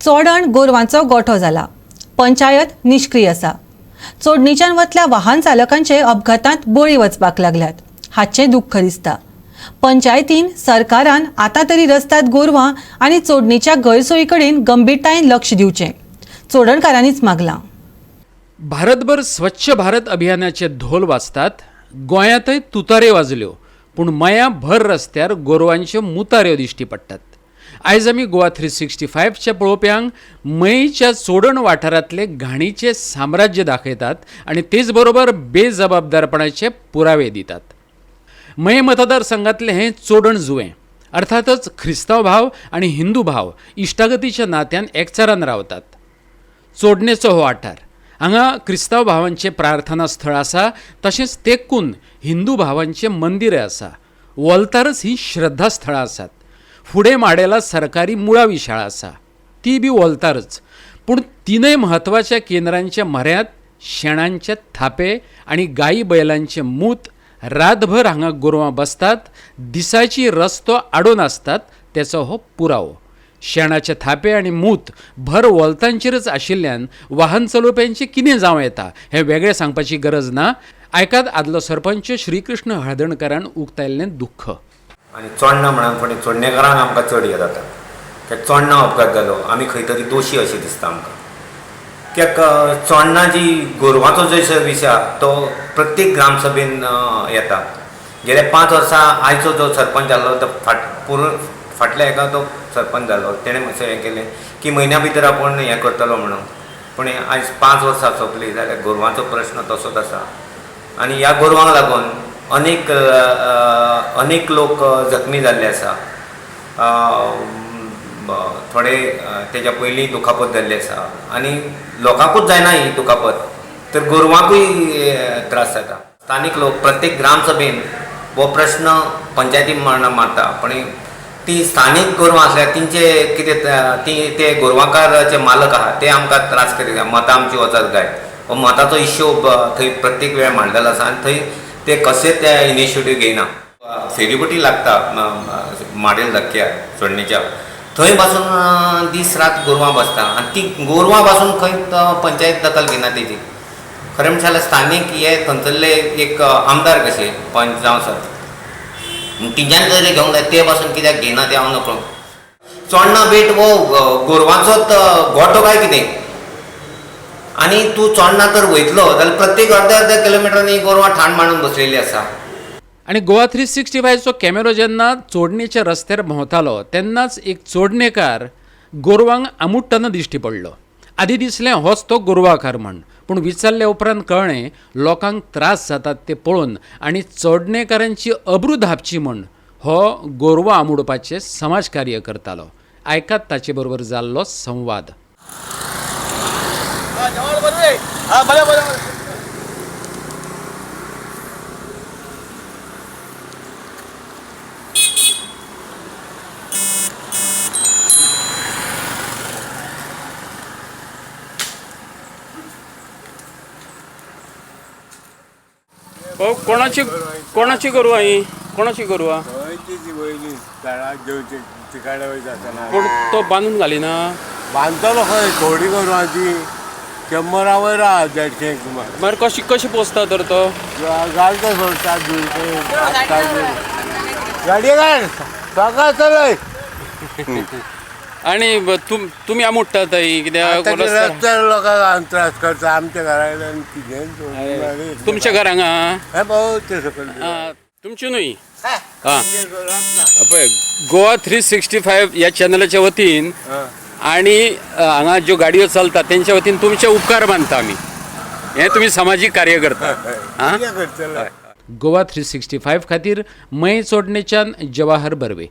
चोडण गोरवांचो गोठो जाला. पंचायत निश्क्रीय आसा. चोडणीच्यान वतल्या वाहन चालकांचे अपघातांत बळी वचपाक लागल्यात हाचें दुख्ख दिसता. पंचायतीन सरकारान आतां तरी रस्त्यात गोरवां आनी चोडणीच्या गैरसोयी कडेन गंभीरतायेन लक्ष दिवचें, चोडणकारांनीच मागलां. भारतभर स्वच्छ भारत अभियानाचे धोल वाजतात, गोंयांतय तुतारे वाजल्यो, पूण मया भर रस्त्यार गोरवांच्यो मुताऱ्यो दिश्टी पडटात. आयज आमी गोवा 365च्या पळोवप्यांक मयेच्या चोडण वाठारांतले घाणीचें साम्राज्य दाखयतात आनी तेच बरोबर बेजबाबदारपणाचे पुरावे दितात. मये मतदारसंघातलें हें चोडण जुवें. अर्थातच क्रिस्तांव भाव आनी हिंदू भाव इश्टागतीच्या नात्यान एकचारान रावतात. चोडणेचो हो वाठार, हांगा क्रिस्तांव भावांचें प्रार्थना स्थळ आसा, तशेंच तेकून हिंदू भावांचें मंदिरय आसा. वोल्तारच हीं श्रद्धा स्थळां आसात. फुडें माडेला सरकारी मुळावी शाळा आसा, ती बी वोल्तारच. पूण तिनय म्हत्वाच्या केंद्रांच्या म्हऱ्यांत शेणांचे थापे आनी गायी बैलांचे मूत. रातभर हांगा गोरवां बसतात, दिसाची रस्तो आडोवन आसतात तेचो हो पुरावो. शेणाचे थापे आनी मूत भर वोल्तांचेरच आशिल्ल्यान वाहन चलोवप्यांचें कितें जावं येता हें वेगळें सांगपाची गरज ना. आयकात आदलो सरपंच श्रीकृष्ण हळदणकारान उक्तायल्लें दुख्ख. आनी चोडणा म्हणून फुडें चोडणेकारांक आमकां चड हें जाता कित्याक चोडणा अपघात जालो आमी खंय तरी दोशी अशें दिसता आमकां. कित्याक चोडणा जी गोरवांचो जो विशय आसा तो प्रत्येक ग्रामसभेन येता. गेल्या 5 वर्सां आयचो जो सरपंच जाल्लो तो फाटल्या हेका तो सरपंच जालो, तेणें मातशें हें केलें की म्हयन्या भितर आपूण हें करतलो म्हणून, पूण आयज 5 वर्सां सोंपलीं जाल्यार गोरवांचो प्रश्न तसोच आसा. आनी ह्या गोरवांक लागून अनेक अनेक लोक जखमी जाल्ले आसा. थोडे तेज्या पयलीं दुखापत जाल्ली आसा आनी लोकांकूच जायना ही दुखापत, तर गोरवांकूय त्रास जाता. स्थानीक लोक प्रत्येक ग्रामसभेन हो प्रश्न पंचायती मारता, पण ती स्थानीक गोरवां आसल्यार तेंचे कितें ती ते गोरवांकाराचे मालक आहा ते आमकां त्रास करिना, मतां आमची वचत काय हो मताचो हिशोब थंय प्रत्येक वेळ मांडलेलो आसा आनी थंय ते कशें ते इनिशिएटीव घेयना. फेरीबोटी लागता माडेल धक्क्यार चोडणेच्या, थंय पासून दीस रात गोरवां बसता आनी ती गोरवां पासून खंय पंचायत दखल घेयना तेजी. खरें म्हणल्यार जाल्यार स्थानीक हे थंयसरले एक आमदार कशे पंच जावं सर तिंच्यान जरी घेवंक जाय ते पासून कित्याक घेयना ते हांव नकळो. चोडणा बेट हो गोरवांचोच गोठो काय कितें, आनी तूं चोडणा तर वयतलो जाल्यार प्रत्येक अर्द्या अर्द्या किलोमिटरांनी गोरवां ठाण मांडून बसलेली आसा. आनी गोवा 365चो कॅमेरो जेन्ना चोडणेच्या रस्त्यार भोंवतालो तेन्नाच एक चोडणेकार गोरवांक आमुडटना दिश्टी पडलो. आदी दिसलें होच तो गोरवाकार म्हण, पूण विचारल्या उपरांत कळ्ळें लोकांक त्रास जातात ते पळोवन आनी चोडणेकारांची अब्रू धापची म्हण हो गोरवां आमुडपाचें समाज कार्य करतालो. आयकात ताचे बरोबर जाल्लो संवाद. कोणाची कोणाची गोरवां ही? कोणाची गोरवां? पूण तो बांदून घालिना? बांदतलो खंय, थोडी गोरवां ती 100 वयर आहा, 150 सुमार. मागीर कशी कशी पोसता तर तो? घालता सोडटा गाडये घाल सकाळ चलय. आनी तुमी आमुडटात कित्याक? रस्त्यार लोकांक त्रास करता आमच्या घरा कडेन कितें. तुमच्या घरांक? भाऊ ते सकयल तुमची न्हय. हां, पळय गोवा 365 ह्या चॅनलाच्या वतीन आनी हांगा ज्यो गाडयो चलता तेंच्या वतीन तुमचे उपकार मानता आमी. हें तुमी समाजीक कार्य करता. हां, गोवा 365 खातीर मये चोडणेच्यान जवाहर बर्वे.